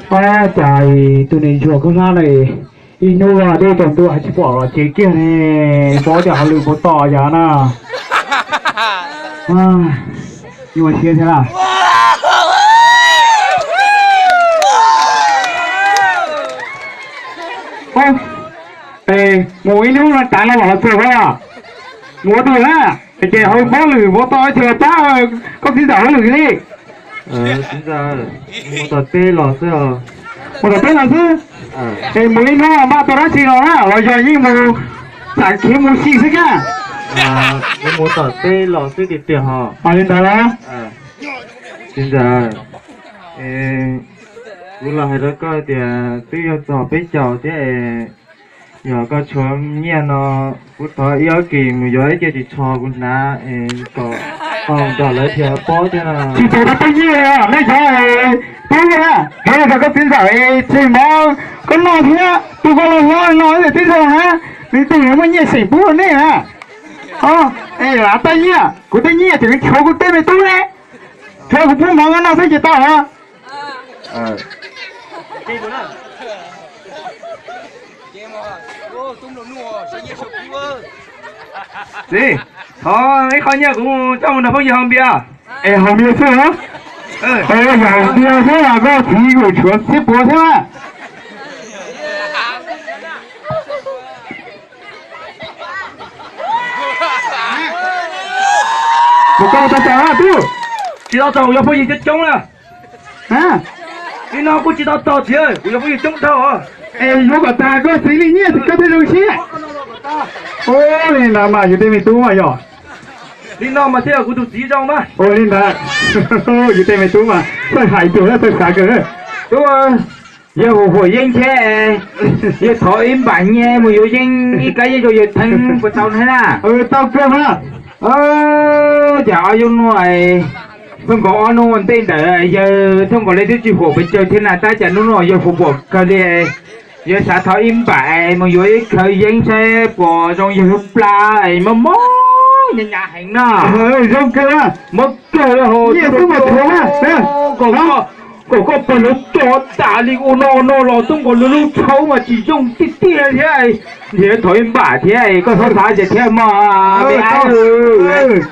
Ua cas tus niam ntsuag kub hlab na, ib hnub dej tsaus ntuj hais tsis pom los tsev kiag ne, paub tias hauj lwm puas tom yam na. Nyuaj siab thiab na. Mus ib hnub no tas los los txog a, mus ua twg na? Ces hauj lwm puas tom ces los pab koj txiv ntxawm hauj lwm li. Txiv ntxawm, mus tom teb los xwb. Mus tom teb los xwb. Es mus ib hnub npaj tau dab tsi los na los yog yeej mus xam khiv mus sim xwb kag? Mus tom teb los xwb tiag tiag ho. Li ntawd los? Txiv ntxawm, kuv los hais rau koj tias twb yog txog peb caug thiab es, yog koj tshuav nyiaj no, kuv thov ib ob kis mus yuav ib ce ris tsho kuv hnav es kom tau nrog lawv thiaj pob thiab no. Tsis tau rau peb nyiaj, nej cov pub na, qhia rau koj txiv ntxawm es tsis mov koj noj thiab tu koj los hlob no tib zoo na, nws tus muaj nyiaj seem pub rau nej na. Es lav taj nyiaj, kuv tej nyiaj ces nws tshuav kuv tej me tub ne, tshuav kuv pub mov koj noj xwb ces tau os. Txiv, thov ib qho nyiaj kuv coj mus nrog phooj ywg haus npias. Es haus npias xwb los? Yog haus npias xwb los koj txiv kuv tshuav txhiab puav thiab na. Kuv koj tau tau tub, tsis tau tau, kuv yog phooj ywg coob coob na. Li no kuj tsis tau tau txiv, kuv yog phooj ywg coob dhau. Es yuav kom tag koj txiv li nyiaj koj thiaj zoo siab. Ua li ntawd mas yus tej me tub mas yog. Li no mas thiaj yog kuv tus txiv zoo mas. Ua li ntawd, yus tej me tub mas txawj hais tiag, txawj xav kawg. Tub, yawg hu huam yeeb thiab, yawg thov ib npam nyiaj mus yuav yeeb ib kab yeeb rau yawg theeb puas tau thiab na? Tau kawg mas. Cas ob yub nuav thooj nkaus ob nub ntej ntawd yawg thooj nkaus li twb tsis huam pes tsawg thiab na, tab cas nub nuav yawg huam huam kawg li. Yawg xav thov ib npam mus yuav ib khawv yeeb saib puas zoo yawg lub plab es mob mob nyab nyab heev na. Zoo kawg, mob kawg li hos. Kom koj pawg lug tso tas li ua no no los tub nkaus li lub tshauv mas tsis zoo tiag tiag thiab. Nrhiav thov ib npam thiab, koj txhob xav ces thiab mog.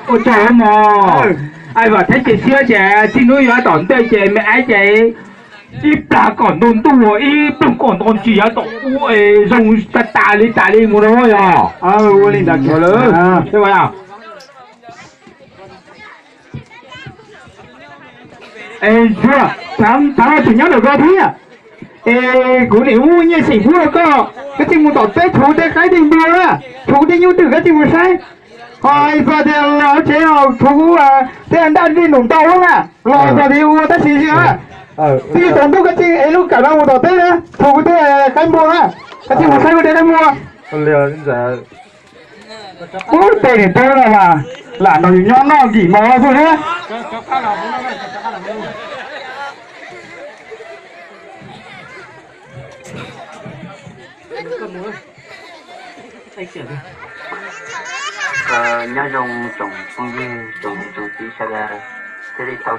Ua tsaug mog. Ai vam thiab cia siab ces txij hnub yuav tom ntej ces me ab ces ib plag kom ntuj ntuj ib ploog kom nto ntsis yav tom ub zoo tas tas li tas li mus no yog. Ua li ntawd lawm. Es tseem nyob ntawm ko thiab. Es kuv nim hu nyiaj seem pub rau koj, koj tsis mus tom teb tshuav tej qaib tej npua, tshuav tej nyuj twm koj tsis mus saib. Ho txog tias los tsev tshuav tej ntaj dej num ntau na, los txog tias ua tab sis tsis, twb yuav tsaus ntuj koj tsis ev lub kawm no mus tom teb na, tshuav tej qaib npua na, koj tsis mus saib ua tej qaib npua. Ub, tej niam tub no mas lam nrog yus nyob noj nkim mov xwb na. Nyob zoo tsoom phooj ywg tsoom niam tsoom txiv sawv daws, thiaj li tau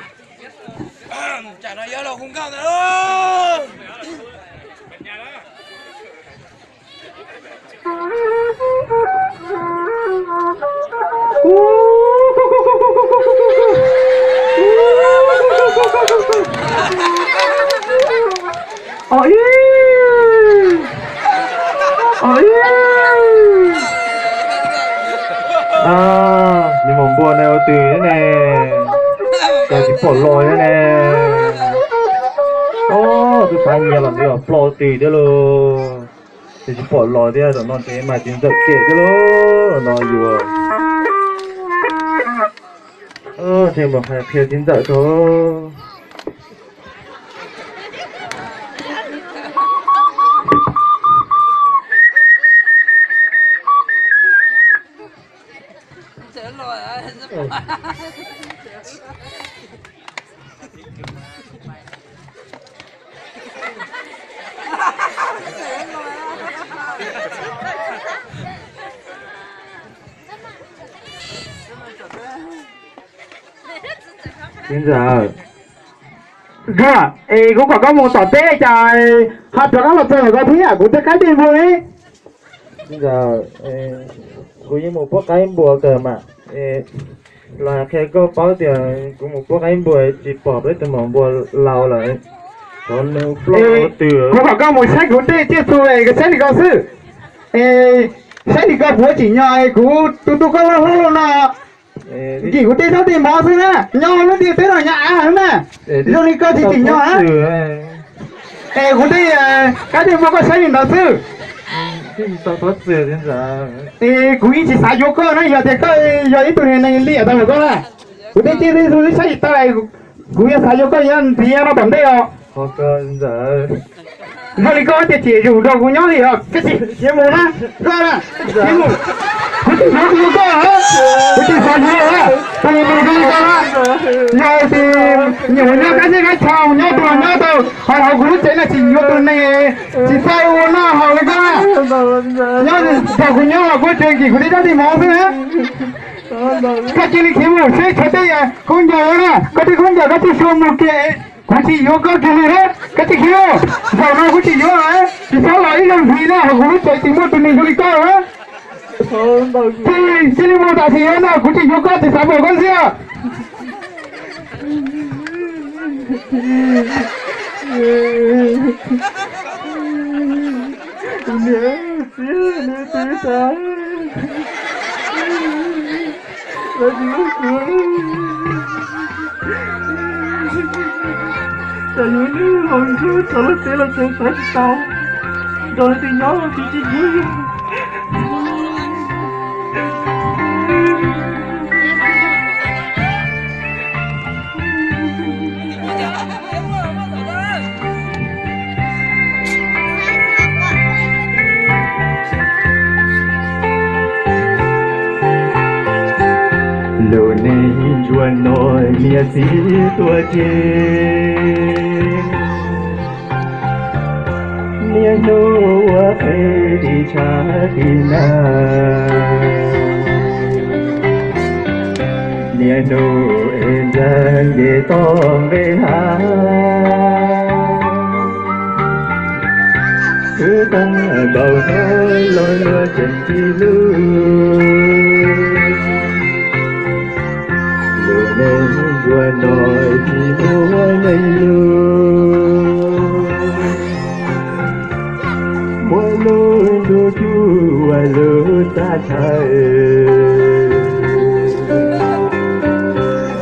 Nws maum npua ne ua twg ne, cas tsis pom los thiab ne. Tub xav nyias los nws los ploj twg thiab lauj. Ces tsis pom los thiab, tam no ces mas txiv ntxawm cem thiab lauj no yus. Ces mus hais qhia txiv ntxawm tau. Nkawd, es kuv kom koj mus tom teb cas ho rov qab los txog ntawm ko thiab, kuv tej qaib tej npua ne. Kuv yeej mus pub qaib npua kawg mas. Los qhia koj paub tias kuv mus pub qaib npua tsis pom peb tus maum npua laus lawm. Kuv kom koj mus saib kuv tej tsiaj txhu es koj saib li ko xwb. Es saib li ko puas tsim nyog es kuv tu tu koj loj hlob no. Nkim kuv tej zaub tej mov xwb na, nyob lub ntiaj teb no nyob av xwb na. Zoo li koj tsis tsim nyog na. Es kuv tej qaib tej npua koj saib li ntawd xwb. Es kuv yeej tsis xav yuav koj na, yog tias koj yog ib tug neeg liam tau lawm koj na. Kuv tej tsiaj txhu twb saib tsis taus, kuv yog xav yuav koj yuav ntiav no tom ntej os. Zoo li koj tias tsis yus nrog kuv nyob li os, koj tsis khiav mus na, koj na, khiav mus. Kuv tsis yuav tus koj, kuv tsis xav yuav, tus neeg zoo li koj na. Yog tias nyuam nyob qab zej qab chaw nyob tus los nyob tau, ho hauv kuv lub tsev no tsis yuav tus neeg tsis txawj ua noj haus li koj na. Nyob nrog kuv nyob los kuv tseem nkim kuv tej zaub tej mov xwb na. Koj cia li khiav mus seb tshuav tej khaub ncaws na, koj tej khaub ncaws koj tsis xua mus kiag, kuv tsis yuav koj kiag li na, koj cia li khiav. Zaum no kuv tsis yuav lawm, tsis txhob los ib zaug ntxiv na, hauv kuv lub tsev tsis muaj tus neeg zoo li koj lawm. Cia li mus tam sim no, kuv tsis yuav koj, tsis xav pom koj ntxiv. Niam txiv, niam txiv, cas yuav lub hau ntsuab txog lub tsev los tseem xav tsis tau, nrog leej twg nyob los tsis tsis hlub. Lub neej ntsuag no niam txiv tuag tseg, niaj hnub ua qhev tim tshav tim nag. Niaj hnub es ntxeev nce toj nqe hav, khwv tag npaum no los luag tseem tsis hlub. Lub neej ntsuag no tsis muaj neeg hlub, muaj lub ntuj cub ua lub txaj chaw,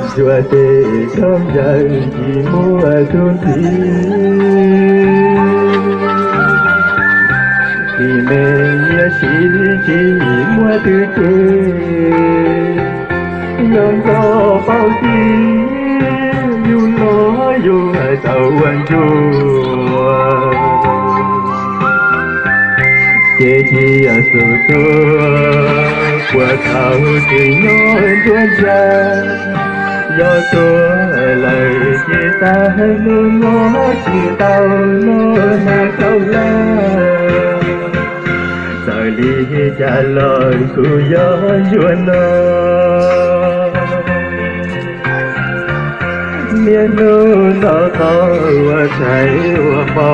ntsuag tej khaub ncaws tsis muaj tus ntxiv, tsis me nyiaj siv tsis muaj tus tseg, yog nco paub txij yus los yus tau ua ntsuag. Ces cia xub tuag puag thaum tseem nyob nruab nrag, yog tuag lawm ces tag hnub no tsis tau noj hnav rau lawm. Txawm li cas los kuj yog ntsuag no, niaj hnub nto qab ua tshais ua hmo,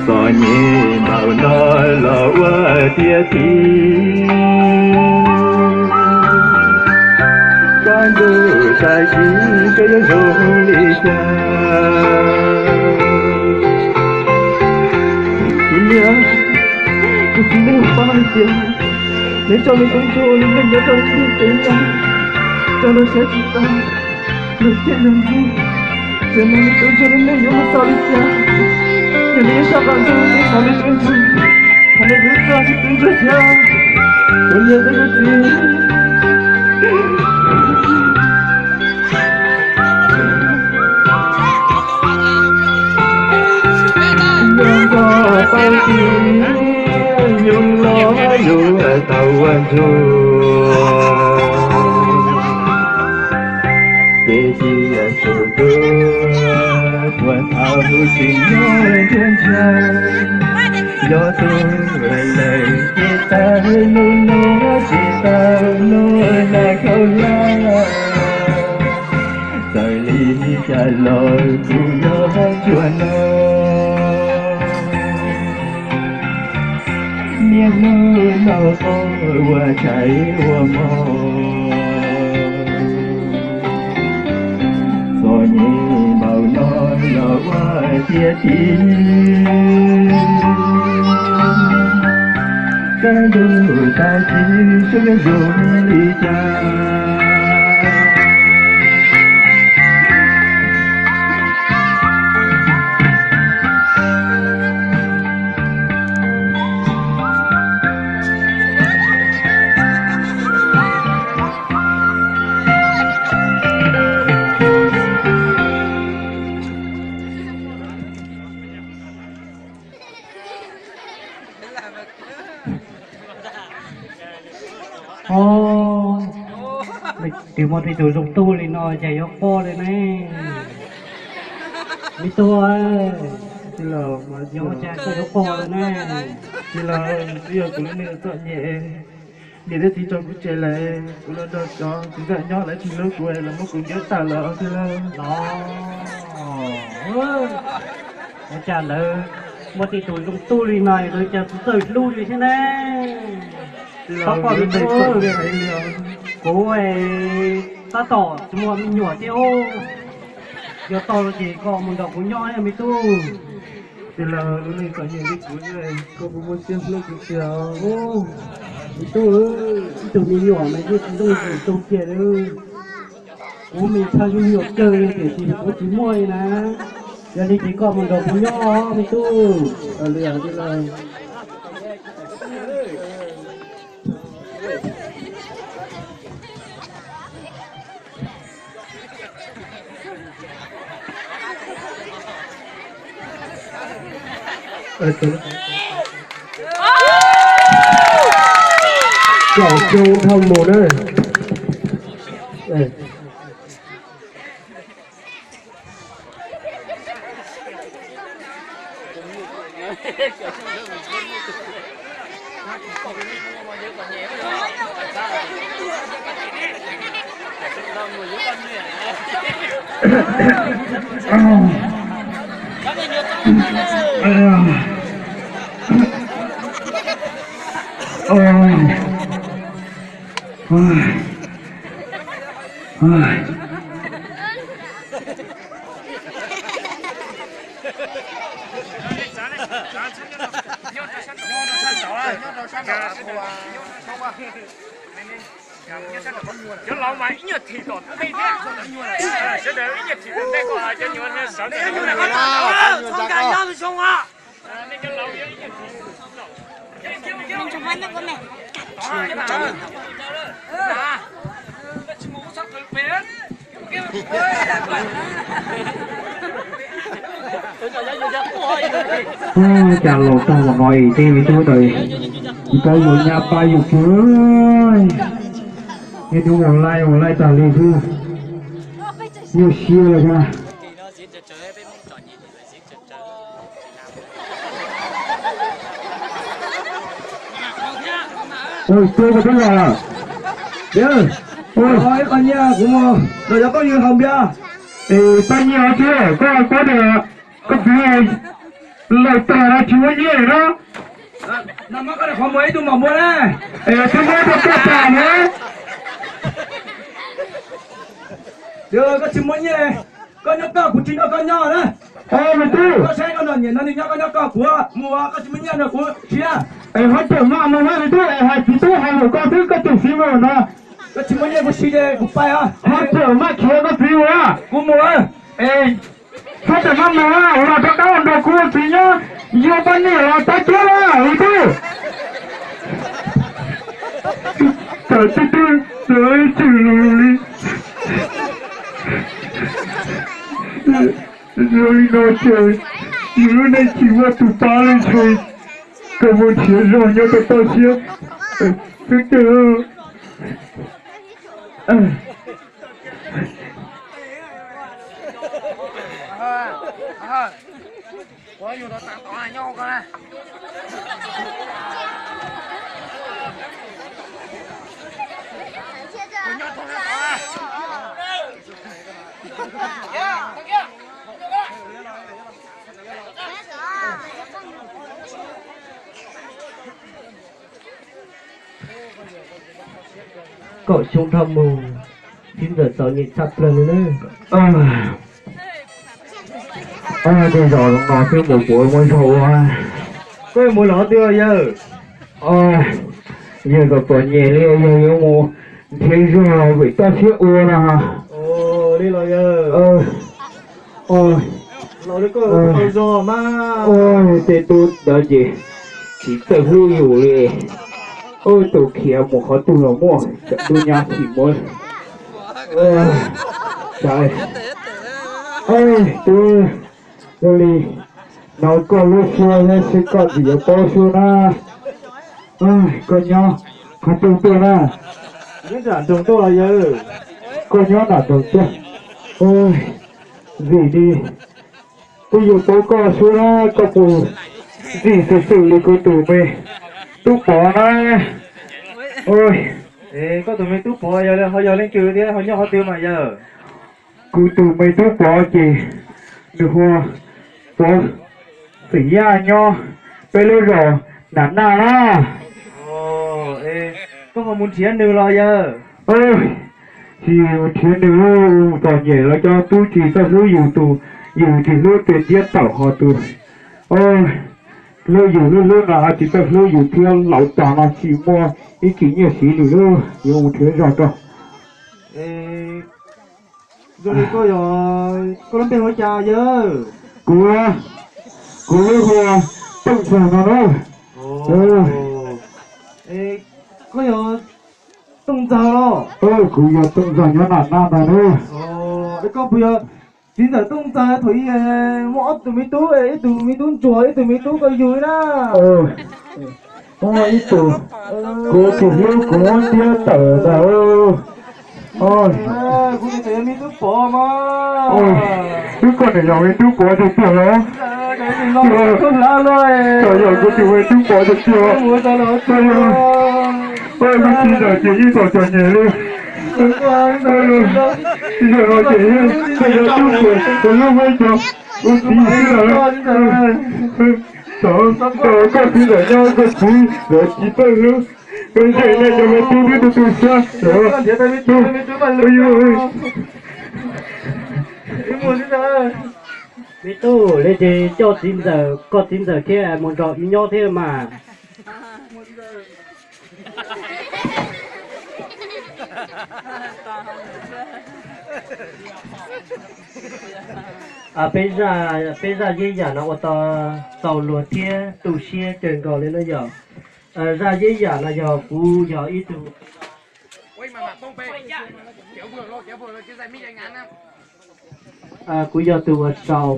txom nyem npaum no los ua tiag tiag. Koj ntuj tag kis koj yuav zoo li cas? Kuv niam, kuv txiv nej ua pab hais tias nej coj me tub ntsuag ua lub neej nyob rau lub ntiaj teb no, coj lawv saib tsis taus, luag ciaj luag ntsig, txawm no me tub ntsuag lub neej yuav mus txog li cas, yog nej yuav saj qab ntuj nej thov nej tub ntsuag, thov nej tub txog tsis tub ntsuag thiab, kuv niam thiab kuv txiv. ntsuag, ces cia tus duab puag thaum tseem nyob nruab nrag, yog tus lawm ces tag hnub no tsis tau luag lam khaub hlab, txawm li cas los kuv yog ntsuag no. Niaj hnub noj qos ua tshais ua hmo, txom nyem npaum no los ua tiag tiag. Kaj ntug tag kis seb yuav zoo li cas. Ov, tus muaj tej tus zoo tug li no cas yuav quaj li ne? Me tub, yog ua cas koj yuav quaj li ne? Tsis los twb yog kuv lub neej txom nyem, niam thiab txiv tso kuv tseg lawm, kuv los nrog cov txiv ntxawm nyob lawv tsis hlub kuv, lawv muab kuv ntiab tawm lawm os tij laug. Los, ua cas lawv muaj tej tus zoo tug li no lawv cas tsis txawj hlub li thiab ne? Txhob quaj me tub, kuv tab tom tsis muaj me nyuam thiab, yog tau los ces koj mus nrog kuv nyob me tub. Tij laug, lub neej txom nyem li kuv, koj puas muaj siab hlub kuv tiag? Me tub, ib tug me nyuam mas yeej tsis zoo ntxim zoo kiag li. Kuv mas tshaj me nyuam kawg tiam sis kuv tsis muaj li na. Yog li ces koj mus nrog kuv nyob me tub. Tij laug, Kom xyoo thoj mus na. Cov laus mas ib nyuag thim tom tej thiab, sawv daws ib nyuag thim tom tej kom cov nyuam sawv. Cas laus tag los no es tej me tub ntawd tsis paub yuav nyab pab yus kiag. Niaj hnub ua laij ua laij tas li xwb, nyuaj siab li thiab. Ua tub koj twb los lawm. Ua, ib qho nyiaj kuv mus nrog cov phooj ywg haus npias. Es pab nyiaj os, koj paub tias koj txiv laus tag no tsis muaj nyiaj lawm na. Nag hmo koj niam qhuav muag ib tug maum npua na. Es twb muab rau koj tag na. Koj tsis muaj nyiaj, koj nyob koj, kuv tsis nrog koj nyob na. Koj saib koj nrog niam nrog nws nyob, koj nyob koj, kuv mus, koj tsis muaj nyiaj nrog kuv siab. Es hab tawm maj mus hab me tub, es hais txiv tub hais lus koj xwb koj tseem siv mus no. Koj tsis muaj nyiaj kuv siv ces kuv pais. Hab tawm maj khiav koj txiv mus. Kuv mus. Es hab tawm maj mus, los rov qab los nrog kuv txiv nyob, yog poj niam los tab kiab na me tub. Tawm tib tug tseem lus li. Zoo li no ces nws lub neej tsis muaj tus pab li, ntshe koj mus nrhiav zog nyob rau toj siab. Xib Txwj, kaum xyoo dhau mus, txiv ntxawm txom nyem tshaj plaws li na. Tej zaum no xwb mus puas muaj zog ua. Koj mus los twg yawg? Yawg txom txom nyem li, yawg yuav mus nrhiav zog vim toj siab ua no. Li los yawg, los li koj tau zog mas. Tej tub ntawd ces tsis txawj hlub yus li. Tus khiav mus qhov twg los muaj, tsam tub nyab chim muab. Tub, zoo li no koj lub suab thiab seb koj tsis yuav paub suab na. Koj nyob qhov twg tuaj na? Koj nyob nram nroog tuaj. Vim li twb yuav paub koj suab na, koj puas ntxim xwm xwm li kuv tus me Tub Pov na? Koj tus me Tub Pov yog ho yog leej twg thiab ho nyob qhov twg mas yawg? Kuv tus me Tub Pov ces nws hu Pov Xwm Yaj nyob peb lub zos Nam Naj na. Koj ho mus nrhiav nws los yawg? Tsis mus nrhiav nws, txom nyem los cov tub tsis txawj hlub yus tus, yus tsis hlub tias ntiab tawm ho tus hlub yus hlub hlub no tsis txawj hlub yus thiab laus tag no tsis muaj ib kis nyiaj siv li lub, yuav mus nrhiav zog rau. Zoo li koj yog, koj lub npe hu cas yawg? Kuv, kuv lub hu ua Tooj Ntxawg no na. Koj yog Tooj Ntxawg los? Kuv yog Tooj Ntxawg nyob Nam Naj no na. Es koj puas yog txiv ntxawm Tooj Ntxawg thaum ub muaj ob tug me tub, ib tug me tub ntsuag ib tug me tub koj yug na? Muaj ib tug, kuv tsis hlub kuv muab ntiab tawm ntag. Kuv tsis tau yog me Tub Pov mas. Wb koj niam yog me Tub Pov tiag tiag los? Txawm yog kuv tus me Tub Pov tiag tiag, lub txiv ntawd ces yeej txom txom nyem li. Yog no ces yeej txawm yog tub ntsuag, kuv hlub muab cov ua txiv xwb los. Thaum koj txiv ntawd nyob koj txiv lawv tsis txawj hlub, koj zej nej cov me tub twb tu tu siab. Me tub, li ces coj txiv ntxawm, koj txiv ntxawm thiab mus nrog wb nyob thiab mas. Peb zaj, peb zaj yeeb yam no ua tau txaus luag thiab tu siab kawg nkaus li na yom. Zaj yeeb yam no yog kuv yog ib tug, kuv yog tus uas sau,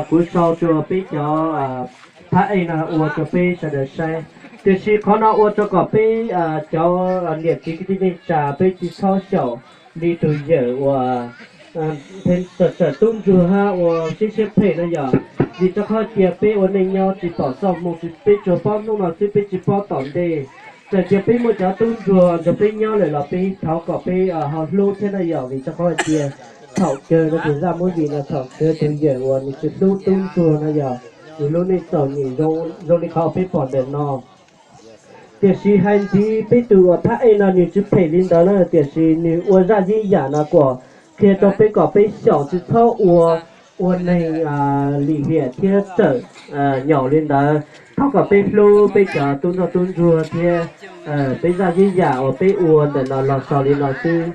kuv sau rau peb cov phab ej no ua rau peb sawv daws saib. Tiam sis qhov no ua rau kom peb cov niam txiv kwv tij neej tsa peb tsis txhob xyaum li tus yawm uas txawm tub ntsuag hab ua siab siab phem no yom. Vim rau qhov tias peb ua neej nyob tsis pom txoj hmoo, peb tsuas paub hnub no xwb peb tsis paub tom ntej. Txawm tias peb muaj cov tub ntsuag nrog peb nyob lawm los peb thov kom peb ho hlub thiab na yom, vim rau qhov hais tias thaum kawg no tus zaj movie no thaum kawg tus yawm uas nws tsis hlub tub ntsuag no yom, nws hlub nej txom nyem zoo li qhov peb pom ntawm no. Tiam sis hais ntxiv peb tus uas phab ej no nws tsis phem li ntawd na, tiam sis nws ua zaj yeeb yam no kom qhia rau peb kom peb xyaum tsis txhob ua, ua neeg lim hiam thiab txawm nyaum li ntawd. Thov kom peb hlub peb cov tub ntsuag tub ntsuag thiab peb zaj yeeb yam uas peb ua ntawm no los xaus li no xwb.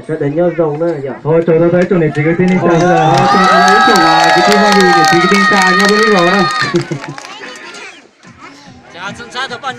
Sawv daws nyob zoo na yom. Thov tsaug tau ib tsoom niam txiv kwv tij neej tsa, ib tsoom kwv tij phooj ywg niam txiv kwv tij neej tsa nyob peb lub zos na.